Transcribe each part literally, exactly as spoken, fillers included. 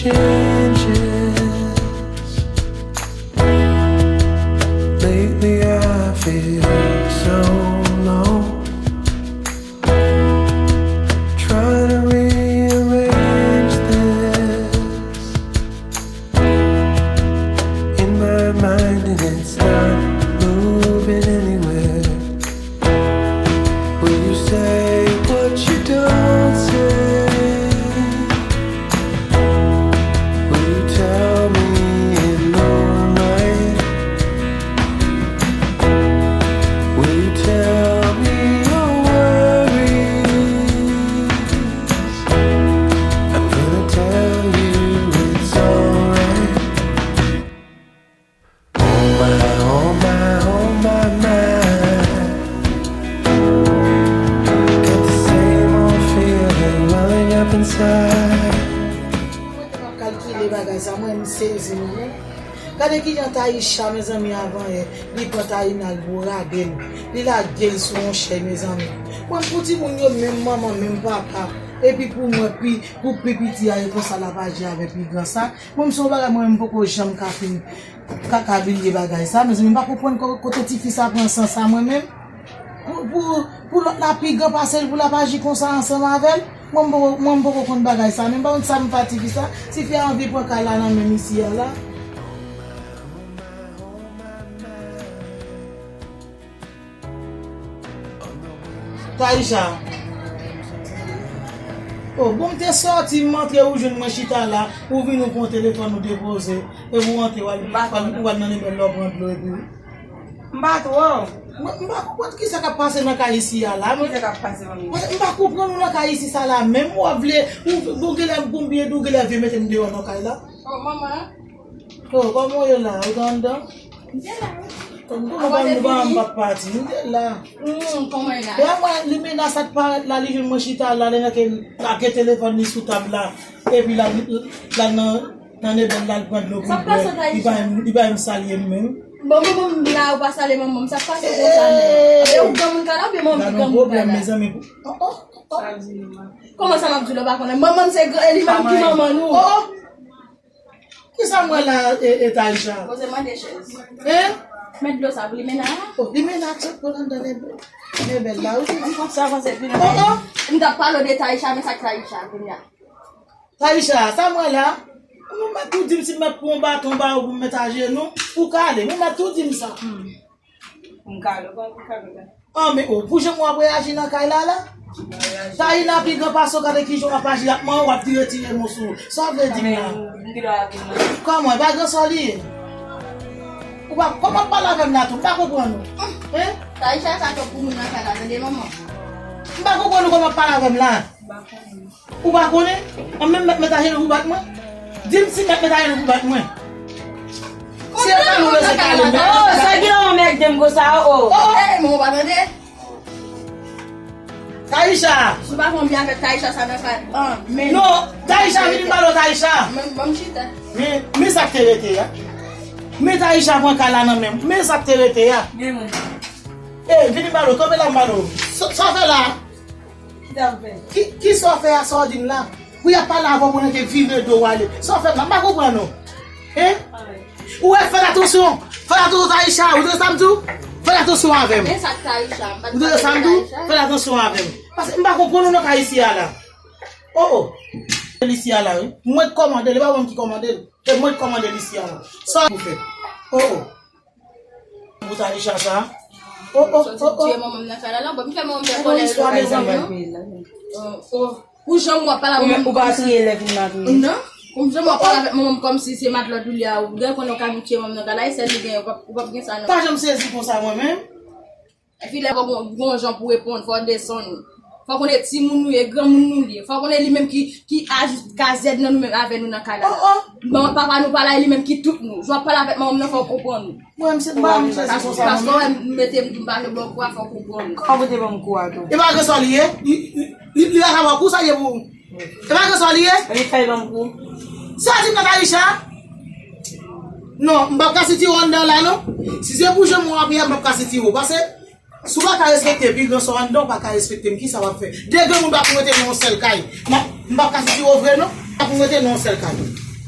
Changes. Lately I feel so low. Trying to rearrange this in my mind and it's not moving anywhere. Will you say what you don't say? Will you tell me in the right? Will you tell me your worries? I'm gonna tell you it's alright. Oh my, oh my, oh my, my. Got the same old feeling welling up inside. Mwen te p ap kalkile bagay sa, mwen m sezi mwen menm. Gade kijan Taïsha, mezanmi, avan yè, li pran Taïna, l bwode l, li lage l sou yon chèz, mezanmi. Mwen, pou timoun yo, menm manman, menm papa, epi pou mwen, pi, pou pi piti a, e konsa l ap aji avè pi gran sa. Mwen, m se yon bagay, mwen, m poko janm ka fin, ka, ka bliye bagay sa, mezanmi, m pa konprann ko-, kote tifi sa pran sans sa, mwen menm. Pou, pou, pou lòt la pi gran pase l, pou l ap aji konsa ansanm avè l. Mwen, m poko, mwen, m poko konn bagay sa, men m pa konn sa m fè a tifi sa. Tifi a anvi pran kay la nan men misye a la. Taïsha. Oh, bon, m te sòti, m antre, ou jwenn mwen chita la, ou vin, ou pran telefòn, ou depoze, epi ou antre, w al, w al, w al nan lebèl la, w pran dlo, epi. M pa twò. Mwen, m pa konprann kisa k ap pase nan kay isi a la, mwen. Kisa k ap pase, manmi? Mwen, m pa konprann ou nan kay isi sa la, menm w ap vle, ou, ou genlè konbyen, ou genlè vle mete m deyò nan kay la. Oh, manman. Oh, kòman w ye la? Ou te anndan? M te la, wi. Kòman, kòman, kòman, m pa pati? M te la. Hmm, kòman w ye la? E a mwen, limena sa t parèt la, li jwenn mwen chita la, li nan ke, lage telefòn li sou tab la. Epi la, la nan, nan lebèl la, l pran dlo pou l bwè. Li pa menm, li pa menm salye m menm. Bon, manman m la, ou pa salye manman m, sa k pase konsa menm? E ou granmoun kay la, oubyen manman m ki granmoun kay la? Mezanmi. Oh, oh, oh. Kòman sa m ap di w la, ou pa konnen? Manman m se gran, e li menm ki manman nou. Oh, oh. Kisa m wè la, e, e, Taïsha? Poze mande chèz. Hein? Met dlo sa pou limena a. Oh, limena ap sot pou l anndan lebèl, lebèl la, wi. Ann fon sa avanse vin. Oh, oh. M t ap pale w de Taïsha, men sa k Taïsha kounye a. Taïsha, sa m wè la? Ou mèt tou di m si m mèt pran yon baton ba ou pou m met ajenou, ou ka ale. Ou mèt tou di m sa. Hmm. M kale, ou pa vin kale la. An, men, oh, pou jan w ap reyaji nan kay la, la? Taïna pi gran pase w, gade kijan w ap aji ak manman w, w ap tire, tire mo sou ou. Sa w vle di m la? Men, m pi dwa avè mwen. Kòman? E pa gran sè w li ye? Ou pa, kòman w ap pale avè m la tou? M pa konprann ou. Hein? Taïsha sa twòp pou moun nan kay la, tande manman. M pa konprann ou kòman w ap pale avè m la. M pa konnen. Ou pa konnen? An menm mèt met ajenou pou bat mwen? Di m si mèt met ajenou pou bat mwen. Se pa nou lese pale menm. Oh, sa gen yon mèg de m konsa, oh, oh. Oh, oh. Eh, men ou pa tande? Taïsha. Si w pa fè yon byen avèk Taïsha, sa nan ka, ah, men. Non, Taïsha, vin m pale w, Taïsha. Men, ban m chita. Men, men sa k te rete a. Men Taïsha pran kay la nan men m. Men sa k te rete a. Men mwen. Eh, vin m pale w, kanpe la m pale w. Sa, sa w fè la? Ki, ki sa w fè a, sa w di m la? Pou y ap pale avè w pandan ke vire do w ale. Sa w fè m la? M pa konprann ou. Hein? Ou wè, fè atansyon. Fè atansyon, Taïsha. Ou tande sa m di w? Fè atansyon avè m. Men sa k Taïsha. Ou tande sa m di w? Fè atansyon avè m. Paske m pa konprann ou nan kay isi a la. Oh, oh. Isi a la, wi. Mwen k kòmande l, e pa ou menm ki kòmande l. E mwen k kòmande l isi a la. Sa pou fè? Oh, oh. Pou Taïsha sa. Oh, oh, oh, oh. Soti tiye manman m nan kay la, la, bon, m fè manman m fè kòlè. Istwa, mezanmi. Oh, oh. Pou jan w ap pale avèk manman m kòmsi. Ou pa tiye lè vin la tou. Non. Pou jan w ap pale avèk manman m kòmsi se matlòt ou li a, ou gen konnen w ka vin tiye manman m nan kay la, e sèl li gen, ou p ap, ou p ap gen sa, non. Pa janm sezi konsa, mwen menm. Epi lè w gon, gon jan pou reponn, fò w desann. Fò w konnen timoun nou ye, granmoun nou li ye. Fò w konnen li menm ki, ki A jiska Z nan nou menm avè nou nan kay la. Oh, oh. Bon, papa nou pa la, e li menm ki tout nou. Jan w ap pale avèk manman m nan, fò w konprann nou. Mwen, m se, m pa, m sezi konsa, mwen. Paske w mete m, m pa vle ba w kou a, fò w konprann. Kòman w te ban m kou a tou? E pa gran sè w li ye? Li, li, li, li pa ka ba w kou, sa ye pou ou? E pa gran sè w li ye? Li fè l ban m kou. Sa di m nan Taïsha? Non, m p ap ka sitire w anndan la, non. Si se pou jan mwen ap ye a, m p ap ka sitire w. Paske, si w pa ka respekte pi gran sè w anndan, w pa ka respekte m, kisa w ap fè? De granmoun pa pou rete nan yon sèl kay. M ap, m p ap ka sitire w vre, non. Pa pou rete nan yon sèl kay.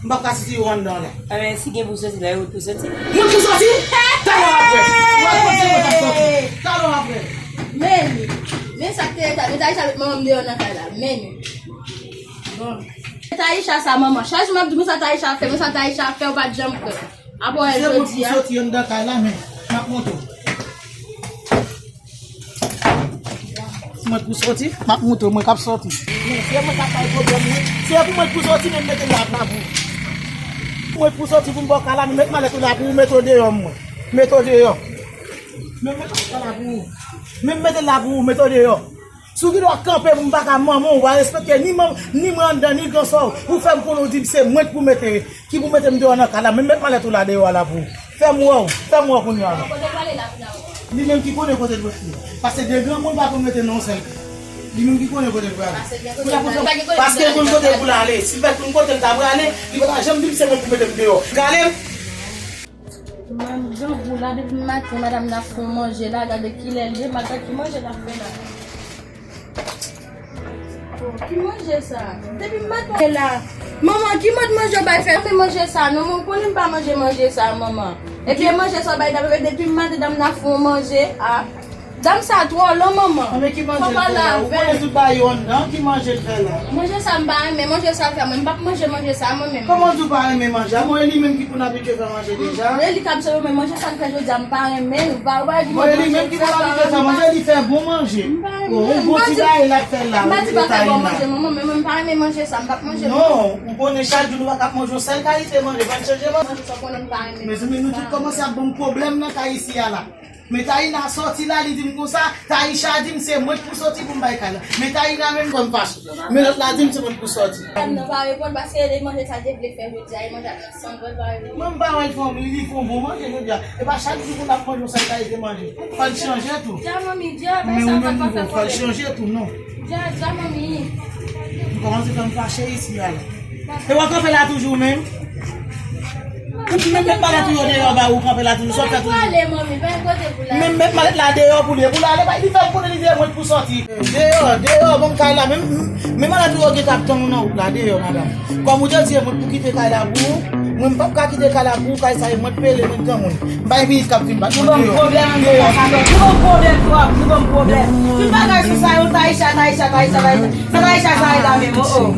M p ap ka soti yo anndan la. Enben, si gen pou soti la, yo pou soti. Mwen pou soti? Talè w ap wè. W ap wè se mwen k ap soti. Talè w ap wè. Men li. Men sa k te rete la. Men Taïcha met manman m deyò nan kay la. Men li. Bon. Taïcha sa, manman. Chak jou m ap di w, men sa Taïcha fè, men sa Taïcha fè, ou pa t janm kwè. Apre w wè jodi a. Se mwen pou soti anndan kay la, men m ap montre w. Mwen pou soti, m ap montre w, mwen k ap soti. Men, se mwen k ap bay pwoblèm, wi. Se pou mwen pou soti, men m mete l la pou ou. Mwen pou soti pou m ba w kay la, men met malèt ou la pou ou, mete w deyò, mwen. Mete w deyò. Men m mete l la pou ou. Men m mete l la pou ou, mete w deyò. Si w gen dwa kanpe pou m pa ka manman w, w pa respekte ni manm, ni mwen anndan, ni gran sè w. Ou fè m konnen w di m se mwen k pou mete, ki pou mete m deyò nan kay la. Men met malèt ou la deyò a la pou ou. Fè m wè w, fè m wè w kounye a la. Li menm ki konnen kote l prale. Paske de granmoun pa konn rete nan yon sèl kay. Li menm ki konnen kote l prale. Kounye a pou fè, paske l konn kote l pou l ale. Si l pa t konn kote l ta prale, li pa ta janm di m se mwen pou mete m deyò. Gade m. Manman grangou la, depi maten, madanm nan ap fè yon manje la, gade kilè l ye, gade ki manje l ap fè la. Oh, ki manje sa? Depi maten la. Manman, ki mòd manje w bay fè? Pa fè manje sa, non, mwen konnen m pa manje manje sa, manman. Epi e manje sa w bay la, depi maten, dam nan ap fè yon manje, a. Dam sa twò lon, manman. Anben ki manje l fè la? Ou konnen tout bagay yo anndan, ki manje l fè la? Manje sa m pa renmen, manje sa l fè mwen, m p ap manje manje sa mwen menm. Kòman w di w pa renmen manje a? Bon, e li menm ki konn abitye fè manje deja. E li k ap sèvi mwen, manje sa l fè jodi a, m pa renmen l. Ou pa wè li. Bon, e li menm ki konn abitye fè manje, li fè bon manje. M pa renmen l. Bon, yon bon ti bagay l ap fè la, Taïna. M pa di pa fè bon manje, manman, men mwen m pa renmen manje sa, m p ap manje. Non, ou konnen chak jou nou pa ka ap manje yon sèl kalite manje, fò n chanje manje. Manje sa w konnen m pa renmen. Mezanmi, nou tout kòmanse ap ban m pwoblèm nan kay isi a la. Men Taïna sòti la, li di m konsa, Taïcha di m se mwen k pou sòti pou m bay kay la. Men Taïna menm fè m fache. Men lòt la di m se mwen k pou sòti. Dam nan pa reponn paske li manje sa l te vle fè jodi a, li manje ak yon sann, li pa reponn. Mwen m pa wè l fè yon, li fè yon bon manje jodi a. E pa chak jou pou n ap manje yon sèl kalite manje. Fò l chanje tou. Dja manmi, dja, men ou menm fò l chanje tou, non. Dja, dja manmi. Ou kòmanse fè m fache isi a la. E w ap kanpe la toujou menm? Ou menm met malèt ou yo deyò ba ou, kanpe la toujou, sa w fè toujou. Menm met malèt la deyò pou li, pou l ale, li fè m konnen li se mwen k pou sòti. Deyò, deyò, ban m kay la, menm, menm malèt ou yo gentan ap tann ou nan wout la, deyò, madanm. Kòm ou te di, e mwen k pou kite kay la pou ou, mwen m p ap ka kite kay la pou ou, kay sa e mwen k peye l, mwen k granmoun. M pa gen pitit k ap vin bat mwen deyò. Nou ban m pwoblèm, nou ban m pwoblèm twòp, nou ban m pwoblèm. Tout bagay sou sa yo, Taïcha, Taïcha, Taïcha, Taïcha. Sa Taïcha sa e la menm, oh, oh.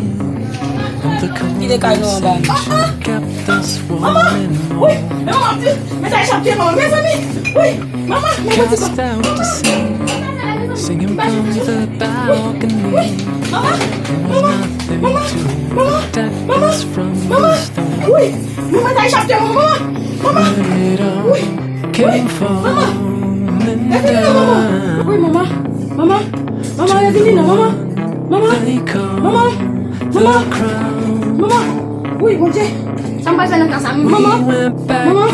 Kite kay nou anba. Ah, ah. Manman! Wi! Men manman, men sa echap te manman, mezanmi! Wi! Manman, men piti kò! Manman! Wi! Manman! Manman! Manman! Manman! Manman! Manman! Wi! Manman, sa echap te manman! Manman! Wi! Wi! Manman! Revini non, manman! Wi, manman! Manman! Manman, revini non, manman! Manman! Manman! Manman! Manman! Wi, Bondye! Sa m pral fè nan ka sa? Manman! Manman! Manman!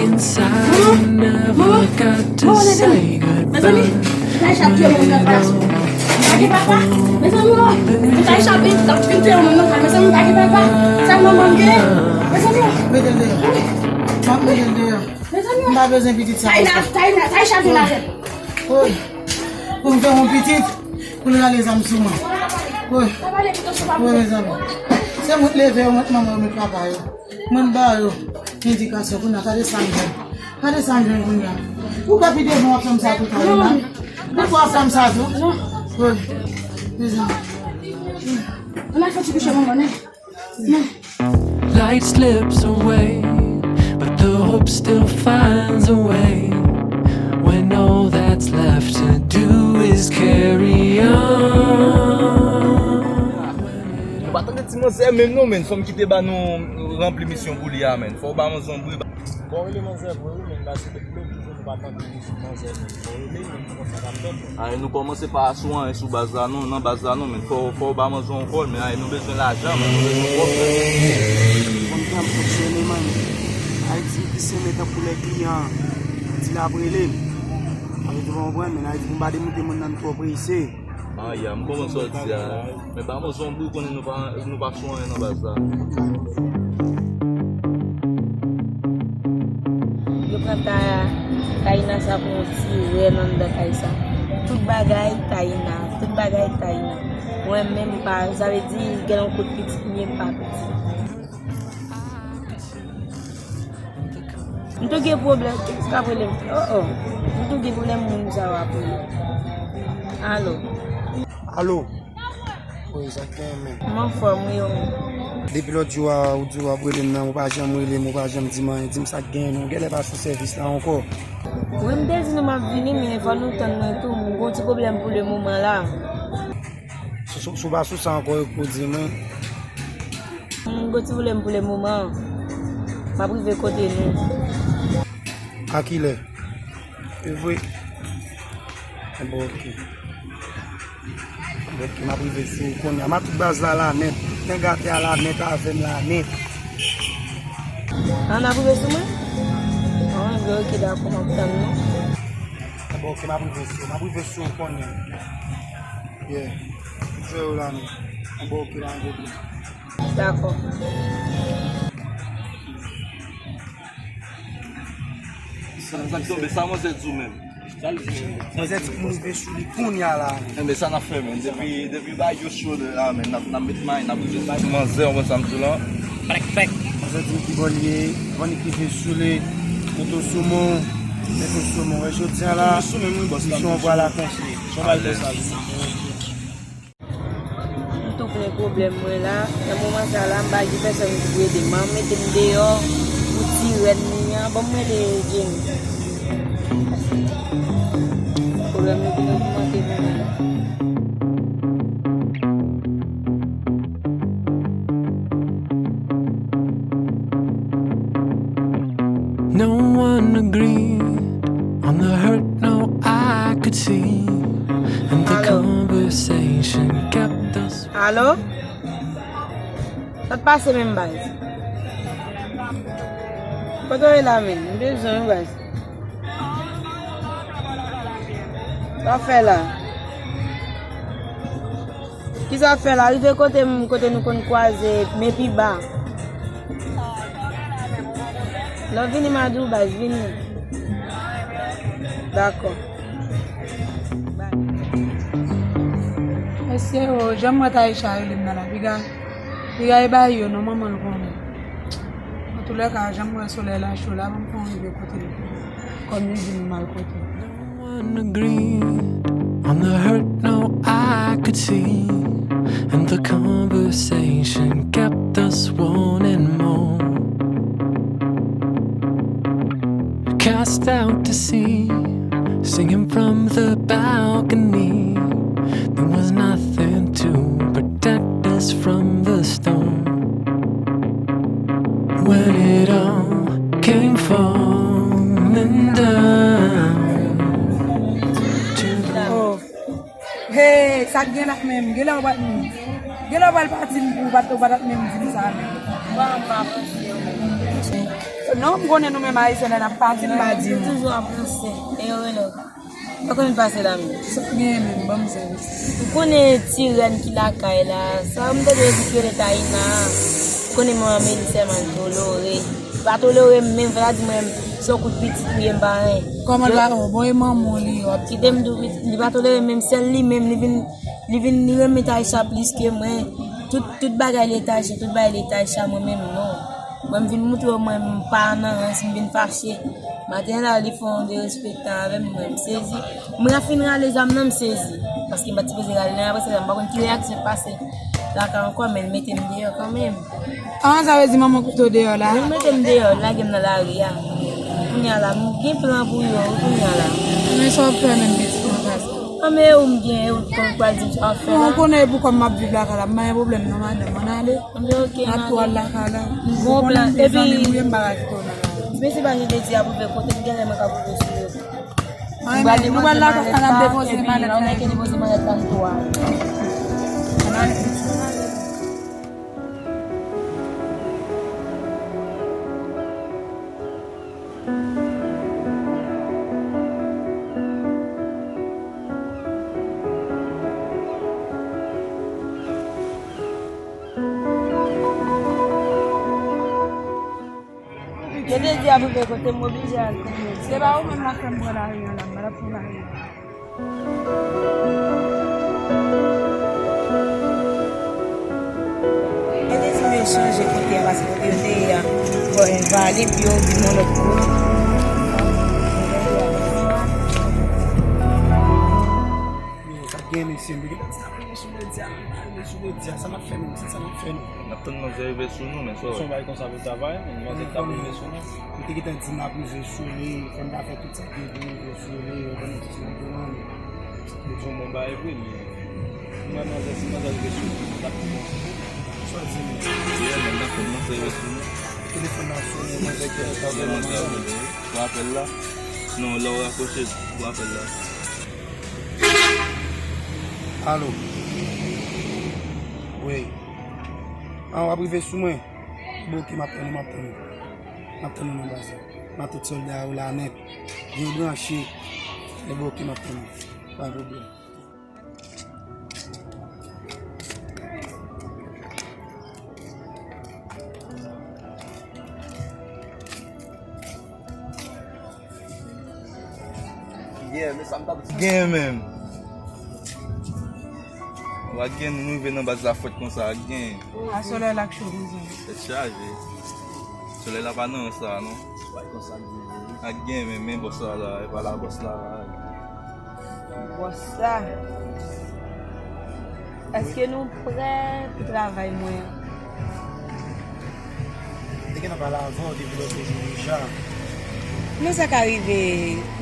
Manman! Manman, leve non! Mezanmi, Taïcha ap tiye moun nan kay la. M pa gen papa. Mezanmi, oh! Taïcha ap vin, ap vin tiye moun nan kay. Mezanmi, m pa gen papa. Sa manman m gen? Mezanmi, oh! Mete l deyò. M ap mete l deyò. Mezanmi, oh! M pa bezwen pitit sa. Taïna, Taïna, Taïcha vin avè m. Oh. Pou m fè yon pitit, pou l rale zam sou mwen. Wi. Wi, mezanmi. Se mwen k leve yo, mwen k manman yo, mwen k papa yo. Mwen k ba yo endikasyon kounye a, gade sa m jwenn. Gade sa m jwenn kounye a. Ou pa pi devan w ap fè m sa tou, Taïna? Ou pa fè m sa tou? Wi, mezanmi. Ann al fè ti kouche manman, men. Light slips away, but the hope still finds a way. When all that's left to do is carry on. Nou pa tande ti manzè menm non, men fò m kite ba nou ranpli misyon pou li a, men. Fò w ba manzè yon bri. Bon, rele manzè vre, wi, men, paske depi lòt jou, nou pa tande. Ay, nou kòmanse pa sou anyen sou baz la non, nan baz la non, men fò, fò w ba manzè yon kòl, men ay, nou bezwen lajan, men nou bezwen kòb, men. Konn jan m fonksyone, man. Ayiti ki semen tankou lè kliyan di l ap rele m. Ayiti, w konprann, men Ayiti pou m pa demoute moun nan, m twò prese. Aya, m konprann sa w di a. Men ba mwen zonbi, ou konnen nou pa, nou pa sou anyen nan baz la. Yo pran ta, Taïna sa pou yon ti rèn anndan kay sa. Tout bagay Taïna, tout bagay Taïna. Mwen menm pa, sa vle di, gen yon kout pitit, men pa pitit. M tou gen pwoblèm, kiyès k ap rele m? Oh, oh. M tou gen pwoblèm moun sa yo ap rele. Alo. Alo. Wi, sa k genyen, men? M anfòm, wi, ou menm? Depi lòt jou a, ou di w ap rele m nan, ou pa janm rele m, ou pa janm di m anyen. Di m sa k genyen, non. Genlè pa sou sèvis la ankò. Wi, m te di nou m ap vini, men fò nou tann mwen tou. M gon ti pwoblèm pou le moman la. Si, si, si w pa sou sa ankò, ou di mwen. M gon ti pwoblèm pou le moman. M ap rive kote nou. A kilè? E vre? Bon, ok. Bon, ok, m ap rive sou ou kounye a. M ap tout baz la la nèt. Nen gate a la nèt avè m la nèt. A, n ap rive sou mwen? An, ok, dakò, m ap tann nou. Bon, ok, m ap rive sou, m ap rive sou ou kounye a. Yeah. Jwe yo la, non. Bon, ok, la, bon. Dakò. Sa, sa k tonbe, sa manzè di w menm? Manzè di pou m rive sou li kounye a la. Enben, sa n ap fè, menm. Depi, depi bagay yo cho la, menm, n ap, n ap met may, n ap rive sou manzè, w konprann sa m di w lan? Prèk, prèk. Manzè di m ki bò l ye, vann ki rive sou li, moto sou mwen, moto sou mwen. Wè, jodi a la, misyon an pral akonpli. Alèz. M tou plen pwoblèm mwen la. Nan moman sa la, m pa gen pèsonn ki pou ede m. M mete m deyò pou ti rèn li an. Ban m rele Jenny. Pwoblèm yo vin ogmante vre. No one agreed on the hurt no eye could see, and the conversation kept us. Alo? Sa t pase menm baz? Kote w ye la menm? M bezwen w baz. Sa w fè la? Kisa w ap fè la? Rive kote m, kote nou konn kwaze, men pi ba. Lè w vini m a di w baz, vini. Dakò. Mesye, o, jan m wè Taïsha rele m nan la, piga, piga e bay yo non, manman l konnen. Antoulèka, jan m wè solèy la cho la, ban m fè yon rive kote l. Kòm li di m mal kote l. One agreed on the hurt no eye could see, and the conversation kept us wanting more. Cast out to sea, singing from the balcony. There was nothing to protect us from the storm. When it all came falling down to the Oh. Hey, sa k gen la menm? Genlè w pral, genlè w pral pati m pou w pa t, ou pa t ap menm di m sa menm. Bon, m pa panse w. Non, m konnen nou menm Ayisyen lè n ap pati, n pa di m. Toujou ap panse. E yo rele w. Sa konn pase la menm? Sa k genyen menm? Ban m sèvis. Ou konnen ti rèn ki lakay la. Sa m tande yo di ki rele Taina. Ou konnen manman Meli sèlman l tolore. Li pa tolore m menm, fè sa di mwen, se yon kout pitit ou ye, m pa anyen. Kòman l pa, oh, bon, e manman w li, w ap di. Kite m di w, li pa tolere m menm, sèl li menm, li vin, li vin, li renmen Taïsha plis ke mwen. Tout, tout bagay li Taïsha, tout bagay li Taïsha, mwen menm, non. Mwen, m vin moutre w, mwen, m pa nan rans, m vin fache. Maten la, li fè yon derespektan avè m, mwen, m sezi. Mwen fin rale zam nan, m sezi. Paske m pa t sipoze rale nan, apre sa, m pa konn ki reyaksyon k pase lakay ankò, men l mete m deyò kanmenm. Ah, sa vle di manman kote w deyò la? Li mete m deyò, li lage m nan lari a. Kounye a la, m gen plan pou yo, wi, kounye a la. Men sa w ap fè menm pitit nan kay sa? Ah, men e ou m gen, e ou konn pral di m sa w ap fè la? Non, ou konnen e pou kòm m ap viv lakay la, m pa gen pwoblèm non, madanm, ann ale. Ann ale, ok, n ap tou al lakay la. Bon plan, epi zanmi m ou ye, m pa ka kite w nan lari. Men se pa jan de di ap rive kote m genlè mwen ka pwouve sou yo. Ann ale, nou pral lakay la, n ap depoze malèt la. Ann ale. Yo te di ap rive kote m oblije al kote yo. Se pa ou menm la fè m pran lari an la, m pa t ap pran lari an. Yo te di m yo chanje kote a, paske kote yo te ye a, bò yon vale, epi yo vin yon lòt kote. Gen mesye, m te gentan di n ap rive sou Medi a, nou pa rive sou Medi a, sa n ap fè menm, se sa n ap fè nou. N ap tann manzè rive sou nou, men sa w wè. Se yon bagay konsa pou travay, manzè t ap rive sou nou. M te gentan di n ap rive sou li, fò n ta fè tout sa k gen pou rive sou li, yo konnen ki se nou te mande. Yo di yon bon bagay vre, men m wè manzè, si manzè rive sou nou, sa t ap pi bon. Sa w di menm? Yeah, men n ap tann manzè rive sou nou. Telefòn nan sonnen, manzè ki ap travay nan manzè. Pran apèl la. Non, lè w rakwoche, pran apèl la. Alo. Wi. An, w ap rive sou mwen? Bon, oke, m ap tann ou, m ap tann ou. M ap tann ou nan baz la. M ak tout sòlda yo la nèt. Byen branche. E bon, oke, m ap tann ou. Pa gen pwoblèm. Gen menm. W ak gen nou rive nan baz la frèt konsa, ak gen. A solèy la k cho konsa. Tèt chaje. Solèy la pa nan sa non. Ak gen menm, men bòs la la, e pa la bòs la. Bòs la. Èske nou prè pou travay mwen an? Te gentan pale avè w depi lòt jou deja. Non, sa ka rive,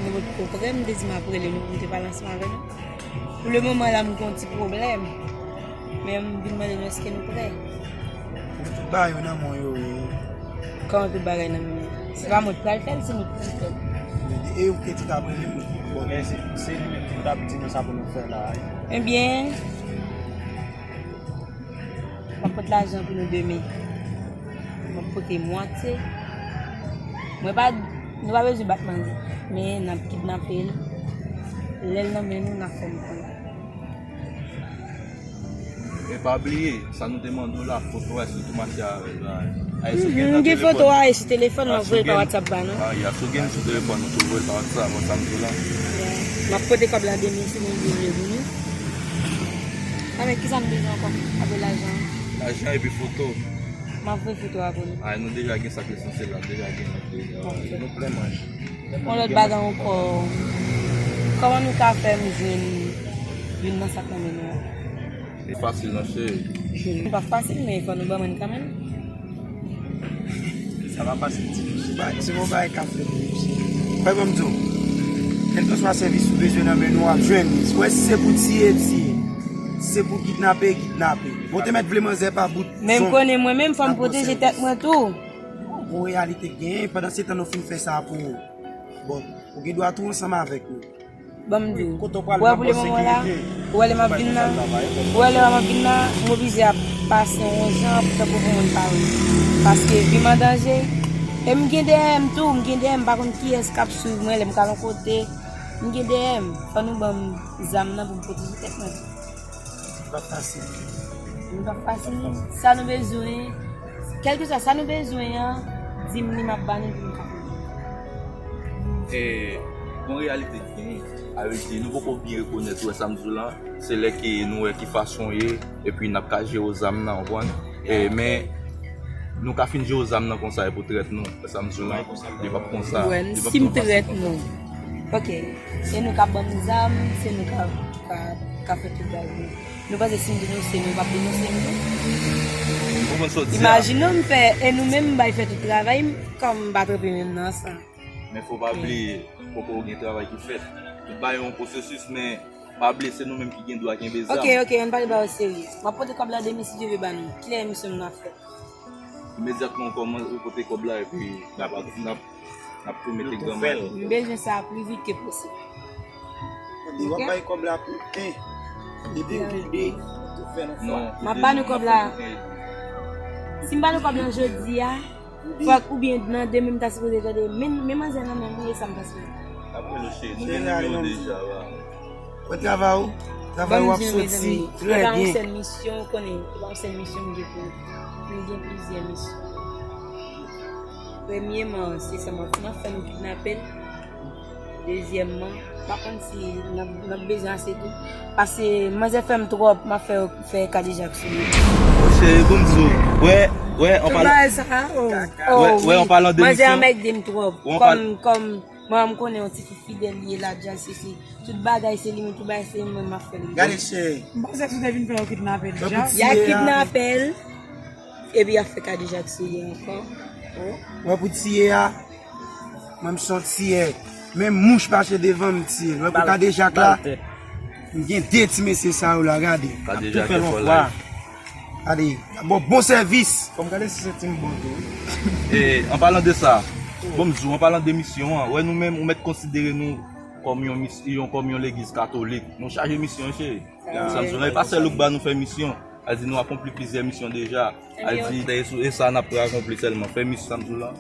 nou potko prè, m te di m ap rele nou pou m te pale ansanm avè nou. Pou lemoman la, m gen yon ti pwoblèm. Men m vin mande nou èske nou prè. Tout bagay yo nan men w yo ye. Kòman tout bagay nan men m? Se pa mwen k pral fè l, se nou k pral fè l. E ou te di t ap rele m. Bon, men se, se li menm ki t ap di nou sa pou nou fè la. Ebyen, m ap pote lajan pou nou demen. M ap pote mwatye. Mwen pa, nou pa bezwen bat manzè. Men n ap kidnape l. Lè l nan men nou, n ap fè m konnen. E pa bliye, sa nou te mande w la, foto a, èske w tou mache avè l la? M gen foto a, e sou telefòn, m ap voye l pa WhatsApp ba nou. A, ya, si w gen l sou telefòn, ou tou voye l pa WhatsApp, wè sa m di w la. M ap pote kòb la demen, si Bondye vle, pou nou. A, men kisa nou bezwen ankò? Apre lajan. Lajan epi foto. M ap voye foto a pou nou. A, nou deja gen sa k esansyèl la, nou deja gen nòt deja. Ok. Nou plen manch. Yon lòt bagay ankò. Kòman nou ka fè m jwenn youn nan sa k nan men nou an? Li fasil non, cheri. Li pa fasil, men fò nou ban mwen kanmenm. Sa pa fasil ditou. Se pa, se yon bagay k ap fèt, mesye. Kwè ban m di w, kèlkeswa sèvis ou bezwen nan men nou, w ap jwenn li. Wè, si se pou tiye, tiye. Si se pou kidnape, kidnape. Bon, te mèt vle manzè pa bout. Men m konnen mwen menm, fò m pwoteje tèt mwen tou. Gon reyalite k genyen, pandan se tan nou fin fè sa pou ou. Bon, ou gen dwa tou ansanm avèk nou. Ban m di w. Kote w pral nan bò sekirite. Ou wè lè m ap vin nan, ou wè lè m ap vin nan, m oblije ap pase yon jan pou tankou pou moun pa wè m. Paske vi m an danje. E m gen dèyè m tou, m gen dèyè m, m pa konn kiyès k ap swiv mwen lè m ka yon kote. M gen dèyè m. Fò nou ban m zam nan pou m pwoteje tèt mwen tou. Li p ap fasil. Li p ap fasil. Sa nou bezwen, kèlkeswa sa nou bezwen an, di m li, m ap ba nou pou nou ka fè. E, yon reyalite ki genyen, sa vle di, nou poko byen rekonèt, ou wè sa m di w la, se lè ke nou wè ki fason w ye, epi n ap ka jere w zam nan, w konprann? E, men, nou ka fin jere w zam nan konsa, e pou trèt nou, wè sa m di w la, li p ap konsa. Wè, si m trèt nou. Ok. Se nou k ap ban m zam, se nou k ap, k ap, k ap fè tout bagay. Nou panse si m denonse nou, yo p ap denonse m tou? Ou konprann sa w di a? Imajine w m fè, e nou menm m bay fè tout travay, m, kòm m pa trete menm nan sa. Men fò w pa bliye, poko gen travay ki fèt. Tout bagay yon pwosesis, men pa bliye se nou menm ki gen dwa kenbe zam. Ok, ok, ann pale bagay serye. M ap pote kòb la demen si Dye vle ba nou. Kilè emisyon nou ap fè? Imedyatman w kòmanse, ou pote kòb la, epi n ap, n ap, n ap tou mete granmèt. M bezwen sa pli vit ke posib. Tande, w ap bay kòb la pou en. Depi w gen de, ou tou fè l yon fwa. M ap ba nou kòb la. Si m ba nou kòb la jodi a, fòk oubyen nan demen m ta sipoze tande, men, men manzè nan men mwen, e sa m ta sipoze. Apre nou cheri, nou gen nimewo deja, wa. Bon travay ou. Travay ou ap soti trè byen. E pa yon sèl misyon, ou konnen, e pa yon sèl misyon m gen pou nou. M gen plizyè misyon. Premyeman, se sa m ap, m ap fè nou kidnape l. Dezyèmman, m pa konn si n ap, n ap bezwen ase tou. Paske manzè fè m twòp, m ap fè, fè kadejak sou li. Bon, cheri, pou m di w, wè, wè, an palan, wè, wè, an palan de misyon, manzè anmède m twòp. Kòm, kòm, mwen, m konnen yon tifi fidèl li ye, la djaz, sesi. Tout bagay se li menm, tout bagay se li menm, m ap fè li. Gade cheri. M panse si w te vin fè yo kidnape l deja. Y a kidnape l, epi y ap fè kadejak sou li ankò. Wè pou tiye a, mwen m se yon tiyè. Menm mouch mache devan m tiye. Wè pou kadejak la, m gen de ti mesye sa yo la, gade. Ap tou fè lòt fwa. Gade, y ap ba w bon sèvis. Fò m gade si se ti m bon tou. E, an palan de sa, bon m di w, an palan de misyon an, wè nou menm, ou mèt konsidere nou kòm yon mis-, yon, kòm yon legliz katolik. Nou chaje misyon, cheri. Sa m di w la, e pa sèl ou k ba nou fè misyon. A di nou akonpli plizyè misyon deja. A di, e sou, e sa n ap akonpli sèlman. Fè misyon, sa m di w la.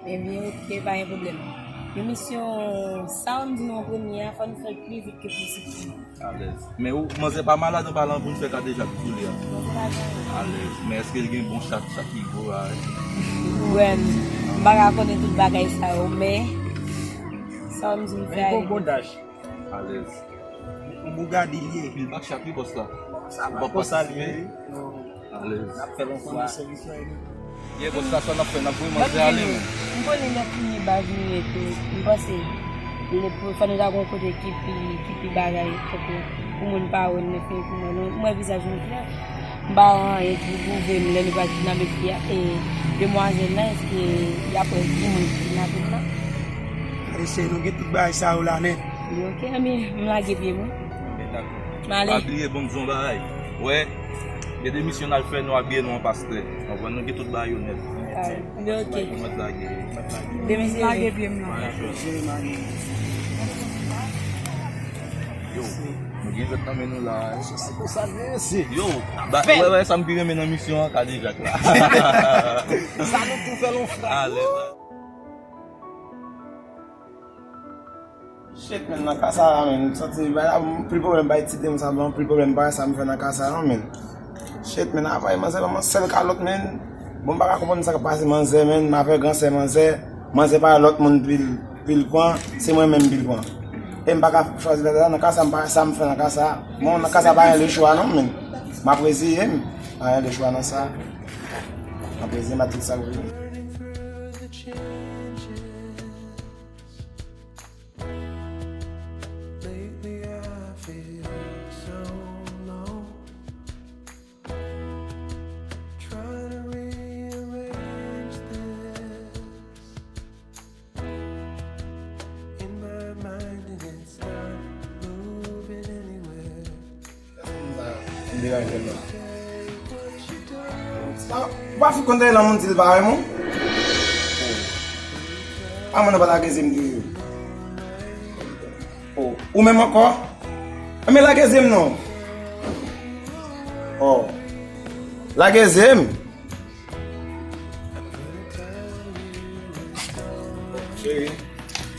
Ebyen, oke, pa gen pwoblèm. Men misyon sa w m di nou an premye a, fò nou fè l pi vit ke posib. Alèz. Men ou, manzè pa malad an palan pou n fè kadejak sou li a. Manzè pa gen anyen. Alèz. Men èske l gen bon chat, chat ki gwo a? Wè, m pa ka konnen tout bagay sa yo, men sa w m di m fè a. Men bon, bon dach. Alèz. Yon bougadi l ye. Pil bak chat wi bòs la. Sa pa konsa l ye. Alèz. N ap fè l yon fwa. Ye bòs la, sa n ap fè, n ap voye manzè ale wi. M konnen lè fini baz nou ye tou. M panse lè pou fò nou ta gon kote ki pi, ki pi bagay tankou pou moun pa wè n, lè fini pou mwen. Nou, m wè vizaj nou klè. M pa wè anyen ki pou pwouve m lè nou pral kidnape fi a, e demwazèl la, èske y ap wè ki moun ki kidnape l la? Gade cheri, nou gen tout bagay sa yo la nèt. Li oke, men m lage pye m wi. Oke, dakò. M ale. Pa bliye, bon, m di w yon bagay. Wè, gen de misyon n al fè, nou abiye nou an pastè. Konprann, nou gen tout bagay yo nèt. Ah, li oke. Nou mèt lage, nou mèt lage. Demen se lage pye m nan. Yo, nou gen jwèt nan men nou la. Se konsa l ye, se. Yo, ba, wè, wè, sa m pi renmen nan misyon an, kadejak la. Sa nou tou fè l yon fwa. Alèz. Shit, men, nan ka sa a, men, m santi, bay la, m pil pwoblèm bay ti de m sa, ban m pil pwoblèm bay sa m fè nan ka sa a, non, men. Shit, men, apre, manzè ban mwen sèl kalòt, men. Bon, m pa ka konprann sa k ap pase manzè, men, m avè gran sè manzè, manzè pa lòt moun pil, pil pran, se mwen menm pil pran. E m pa ka chwazi lè sa, nan ka sa, m pa, sa m fè nan ka sa. Bon, nan ka sa, pa gen lechwa, non, men. M ap reziye m, pa gen lechwa nan sa. M ap reziye m ak tout sa k vini. Lately I feel so low. Trying to rearrange this in my mind and it's not moving anywhere. Moun sa yo, m deranje m la. Ou pa fout konn tande nan moun di l pa renmen w? A mwen nan pa lage zye m toujou. Ou menm ankò? Enben lage zye m non. Oh. Lage zye m. Cheri.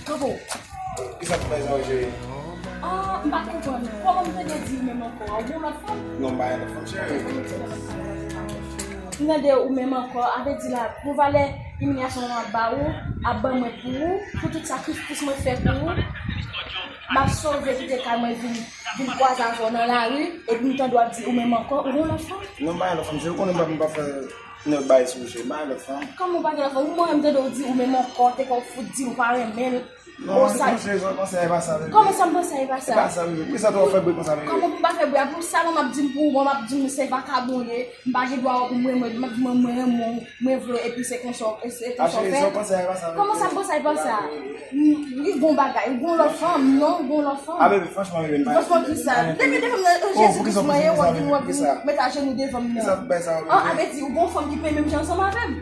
Kòman? Kisa k fè sa, cheri? Ah, m pa konprann. Kòman m tande w di ou menm ankò a? Ou gon lòt fanm? Non, m pa gen lòt fanm, cheri. M tande ou menm ankò, a vle di la, pou valè imilyasyon mwen ap ba ou, ap ban mwen pou ou, pou tout sakrifis mwen fè pou ou, m ap sove kite kay mwen vin, vin kwaze avè w nan lari, epi m tande w ap di ou menm ankò, ou gon lòt fanm? Non, m pa gen lòt fanm, cheri, ou konnen m pa, m pa fè nèg bay sou ou, cheri, m pa gen lòt fanm. Kòman w pa gen lòt fanm? Ou mwen menm tande w di ou menm ankò, te kò w fout di ou pa renmen l. Non, non, cheri, sa w panse a, e pa sa, bebe. Kòman sa m panse a, e pa sa? E pa sa, bebe. Poukisa w ap fè bri konsa, bebe? Kòman pou m pa fè bri a? Pou sa, mwen m ap di m pou ou, mwen m ap di m se vakabon w ye, m pa gen dwa wè pou mwen, mwen, m ap di mwen, mwen renmen w, mwen vle w, epi se konsa, e se konsa w fè. A, cheri, sa w panse a, e pa sa, bebe. Kòman sa m panse a, e pa sa? Li gon bagay, ou gon lòt fanm, non, ou gon lòt fanm. A, bebe, franchman, bebe, m pa. Franchman, kisa? Depi, depi m nan Jezi Kris mwen ye, w ap vin, w ap vin met ajenou devan m nan. Kisa pou bay sa, bebe? An, a vle di, ou gon fanm ki penyen menm jan ansanm avè m?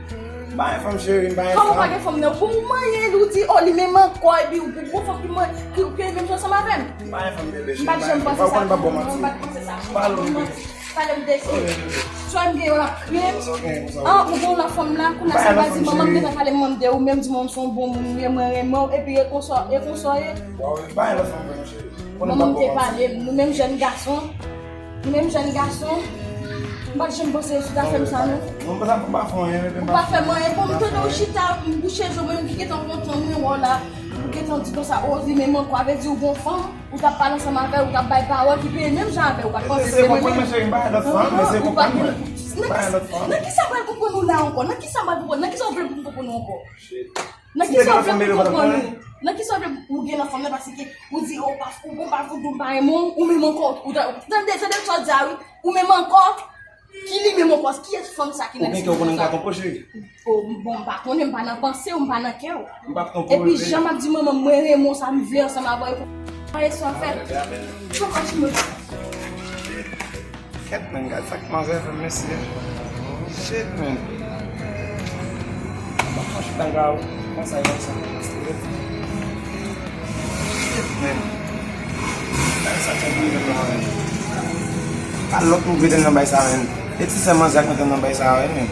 M pa gen fanm, cheri, m pa gen fanm. Kòman w pa gen fanm nan? Pou m manyen li, ou di, oh, li menm ankò, epi ou gon fanm ki, ki, ki penyen menm jan ansanm avè m? M pa gen fanm, bebe, cheri, m pa gen fanm. M pa janm panse sa. Ou konn m p ap ba w manti. M pa t panse sa. Pale m, bebe. Pale m de se. Swa m gen yon l ap kriye m. An, ou gen yon lòt fanm la, kounye a sa m pral di manman m gentan pale m de ou menm, di manman m se yon bon moun ou ye, mwen renmen w, epi e konsa, e konsa w ye. Manman m te pale m, nou menm jèn gason, nou menm jèn gason, m pa t janm panse sou ta fè m sa non. Ou pa fè m anyen, bon, m tande w chita, m bouche je w, mwen menm ki gentan kontan, mwen wè w la, ou gentan di konsa, o, li menm ankò, a vle di ou gon fanm. Ou t ap pale ansanm avè l, ou t ap bay pawòl ki penyen menm jan avè w, ou pa t panse se mwen menm. Mesye konprann mwen, cheri, m pa gen lòt fanm, mesye konprann mwen. M pa gen lòt fanm. Nan kisa m pral konprann ou la ankò? Nan kisa m pral konprann? Nan kisa w vle pou m konprann ou ankò? Nan kisa w vle pou m konprann ou? Nan ki sa w vle ou gen nan fanm nan, paske ou di, "Oh, pa, ou bon, pa fout, ou pa renmen w," ou menm ankò, ou ta-, tande, tande sa w di a, wi, ou menm ankò, ki li menm ankò, kiyès fanm sa ki nan listwa sa? Ou gen kè w konnen m ka twonpe w, cheri. Oh, bon, m pa konnen, m pa nan panse w, m pa nan kè w. M p ap twonpe w. Epi jan m ap di manman m, mwen renmen w, sa m vle ansanm avè w, e pou sa w fè. Tou kontinye. Kèt, men, gad sa k manzè fè m, mesye. Shit, men. Mwen fè chita nga konsa, konsa. Shit, men. Gad sa k ap rive m la, men. Pa lòt nou gade nan bay sa, men. E ti sè manzè ak mete nan bay sa, men.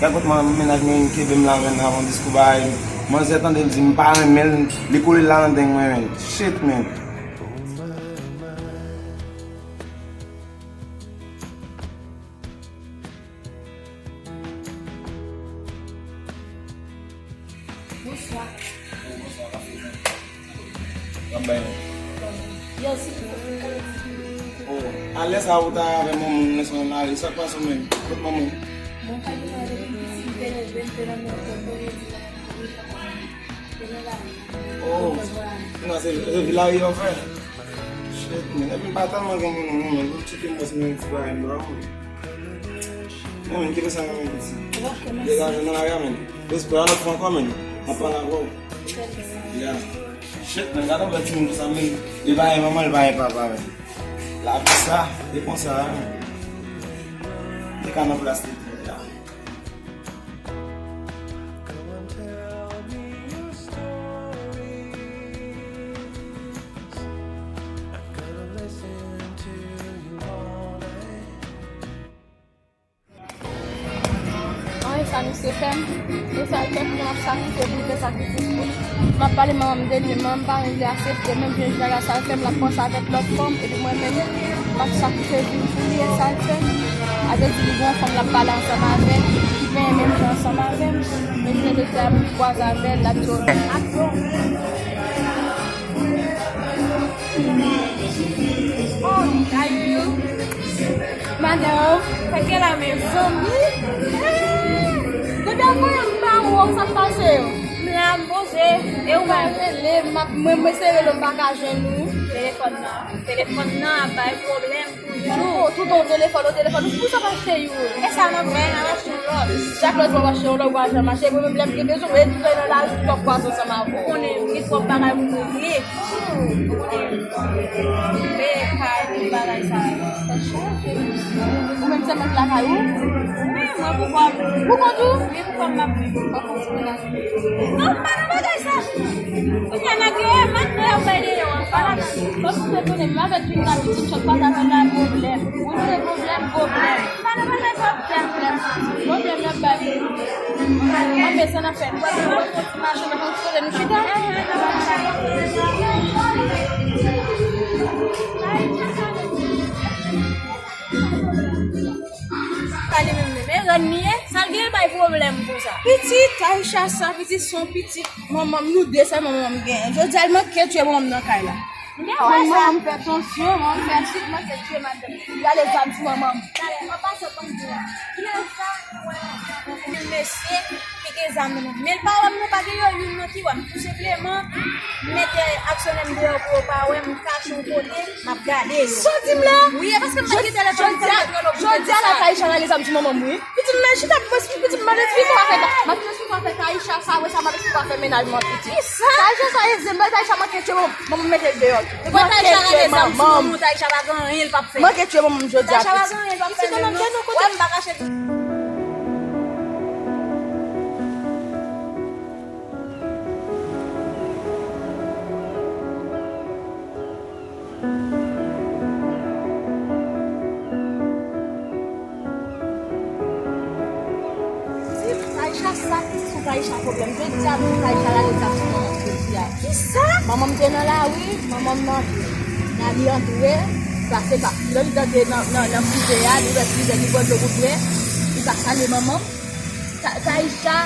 Gad kot mennaj mwen kenbe m la, men, nan yon diskou bay. Manzè tande l di m pa renmen l, li kole l la nan deng mwen, men. Shit, men. Bonswa. Bonswa, pa fè sa. Yo, si. Oh, alè sa ou ta avè manman w nan lari, sa k pase w menm? Kot manman w? Bon, pa gen anyen, depi m piti, m te leve, m te nan men kote, li di la, li pa konn. Oh, non, se, se Villarrier w fè? Shit, men, epi m pa tèlman gen moun, non, men, pou tcheke m wè si m gen ti bagay m ba ou. Non, men, kite sa, men, piti. Ok, mèsi. Degaje nan lari a, men. Respè, a lòt fwa ankò, men. M ap pale avè w. Ya. Shit, men, gade yon bèl timoun konsa, men. Li pa gen manman, li pa gen papa, men. Lavi sa, e konsa, men. Li ka nan plas li, ya. Anyen sa misye fè m, e sa l fè m, m ap sakrifiye pou l fè sakrifis pou li. M ap pale manman m de li, men manman m pa vle aksepte, menm jan sa l fè m, l ap panse avèk lòt fanm, epi mwen menm, m ap sakrifiye vi m pou li, e sa l fè m. A vle di, li gen yon fanm l ap pale ansanm avè l, ki benyen menm jan ansanm avè m, men jounen jodi a, m kwaze avè l, l ap di, "Oh, how are you?" Madanm, sa k gen la menm? Zanmi? Depi avan yè m pa wè w, sa k pase yo? M la, m poze. E ou menm? Mwen rele, m ap, mwen, mwen se rele w, m pa ka jwenn ou. Telefòn nan, telefòn nan ap bay pwoblèm toujou. Toutan w telefòn, w telefòn, ou pou sa pa achte youn? E sa m ap fè, m ap achte yon lòt. Chak lòt fwa w achte yon lòt, ou pa janm achte. Mwen menm lè m gen bezwen, mwen tou nan lari, m ap kwaze ansanm avè w. Ou konnen, m gen twòp bagay pou m regle. Ou konnen, e kay, tout bagay sa yo. Sa chaje. Ou menm sèlman ki lakay ou? Wi, mwen pou kò m. Pou kont ou? Wi, pou kò m, m ap viv. Ou pa konn ti menaj. Non, m pa nan bagay sa. Kounye a, nèg yo, e mat mwen y ap bay deyò a, m pa ladan. Fòk ou te konnen, m avèk Jimmy la pitit, chòk pa ta fè nan pwoblèm. Ou te pwoblèm, pwoblèm. M pa nan bagay sa. Pwoblèm, pwoblèm y ap bay. Anben, sa n ap fè. Nou pral pran yon ti mache, nou pral fon ti kote, nou chita. Sa li menm menm, e rèn li ye, sa l gen bay pwoblèm konsa. Pitit Aisha sa, pitit se yon pitit manman m, nou de sèlman manman m genyen. Jodi a, l manke tiye manman m nan kay la. Manman m fè tansyon, manman m fè sik, manke tiye madanm. Li ale zam sou manman m. Talè, an pasan, ban m di w. Kilè sa, mesye, ki gen zam nan men. Men l pa wè m non, pa gen yo youn nan ki wè m. Tou senpleman, m mete aksyonè m deyò pou yo pa wè m, m kache yon kote, m ap gade yo. Sa w di m la? Wi, e paske m pa gen telefòn, m fè mèt rele w pou te di sa. Jodi a la, Taïcha rale zam sou manman m, wi. Pitit m, men chita, pitit m, m ap eksplike w afè sa. M ap eksplike w afè Taïcha sa, wè sa, m ap eksplike w afè mennaj mwen, pitit. Kisa? Taïcha sa, e zen, Taïcha manke tchwe manman m, mete l deyò. Manke tchwe manman m. Taïcha pa gen anyen, l p ap fè. Manke tchwe manman m jodi a, pitit. Taïcha pa gen anyen, l p ap fè menm non. Wè m pa kache. Di Taïcha sa, pitit, sou Taïcha pwoblèm. Jodi a, m di Taïcha rale zam sou manman m jodi a. Kisa? Manman m te nan lari, manman m antre. Nan li antre, pase pa. Lè li antre nan, nan, nan frize a, li ouvè frize, li pran dlo pou bwè, li pa salye manman m. Ta-, Taïcha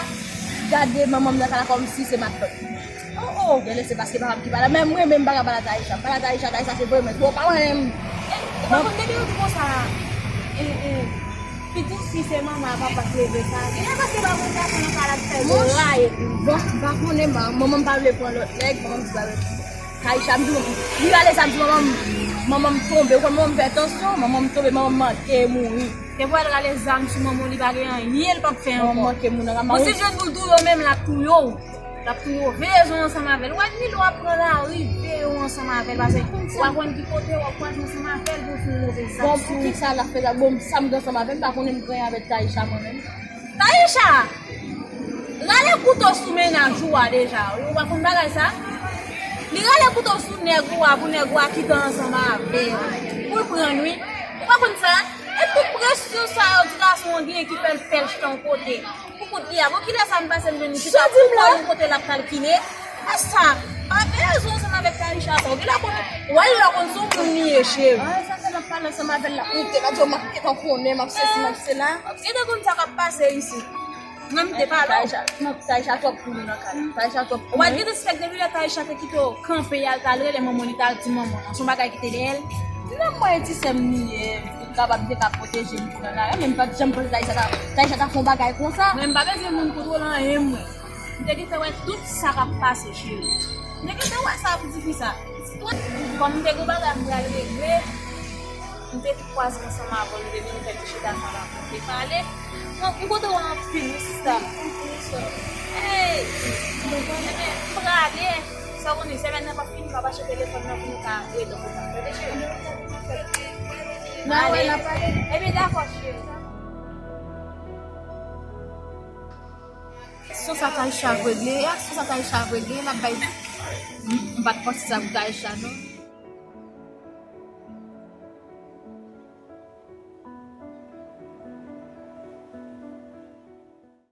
gade manman m nan kay la kòmsi se matant li. Oh, oh. Genlè se paske papa m ki pa la. Men mwen menm m pa ka pale a Taïcha. M pale a Taïcha, Taïcha se vrèman twò pa renmen m. E, ou pa konn depi yo di konsa, e, e, Pitit fi se manman ak papa k leve sa. Genlè paske pa konn sa fè nan kay la k fè yo rayi. Bon, m pa konnen, ma-, manman m pa vle pran lòt nèg, manman m di pa vle. Taïcha, m di, li rale sa, m di, manman m, manman m tonbe, ou konn manman m fè tansyon, manman m tonbe, manman m manke mouri. Te pou al rale zam sou manman w, li pa gen anyen, l p ap fè ankò. Manman m manke mouri nan kay la. Bon, si l jwenn pou l touye w menm, l ap touye w. L ap touye w. Veye zon ansanm avè l. Ou wè, ni lè w ap pran lari, veye w ansanm avè l. Paske w pa konn ki kote w ap kwaze ansanm avè l pou l fè yon move zak sou ou. Bon, poukisa l ap fè sa? Bon, sa m gen ansanm avè l, m pa konnen m gen anyen avèk Taïcha mwen menm. Taïcha! Rale kouto sou mennaj ou a deja. Ou pa konn bagay sa? Li rale kouto sou nèg ou a pou nèg ou a kite ansanm avè l. Pou l pran l, wi. Ou pa konn sa? E tout presyon sa yo ti gason an genyen ki fè l pèch tan kote. Pou kout li a. Bon, kilè sa m pase m jwenn li chita sou kò l kote l ap kalkile? E sa, pa bezwen ansanm avèk Taïcha sa. Ou genlè konn, wè l la konn se yon moun li ye, cheri. Ah, sa fè m ap pale ansanm avè l la. Ou te ka di w m ap gentan konnen, m ap sesi, m ap sela. M ap gentan konn sa k ap pase isit. Mwen m te pale w. Taïcha, non, Taïcha twòp pou nou nan kay la. Taïcha twòp pou mwen. Ou pa t gentan sispèk depi lè Taïcha te kite w kanpe, y al t al rele manman li, t al di manman an. Se yon bagay ki te dèyè l. Menm mwen, e ti sè m li ye, li kapab te ka pwoteje m tou nan lari. Men m pa t janm panse Taïcha ta, Taïcha ta fè yon bagay konsa. Mwen, m pa bezwen moun kontwole anyen mwen. M te gentan wè tout sa k ap pase, cheri. M te gentan wè sa pou ti fi sa. Kòm m te gen bagay m pral regle, m te kwaze ansanm avè w, nou te vin fè ti chita sa la pou nou te pale. Mwen, m kontan w anpil, wi, sista. Hey! Ebyen, m prale. Sa w konnen, semèn nan p ap fini, m ap achte telefòn nan pou nou ka rete an kontak. Tande, cheri? N a wè, n a pale. Ebyen, dakò, cheri. Sou sa Taïcha regle, sou sa Taïcha regle, l ap bay. M, m pa t panse sa pou Taïcha, non.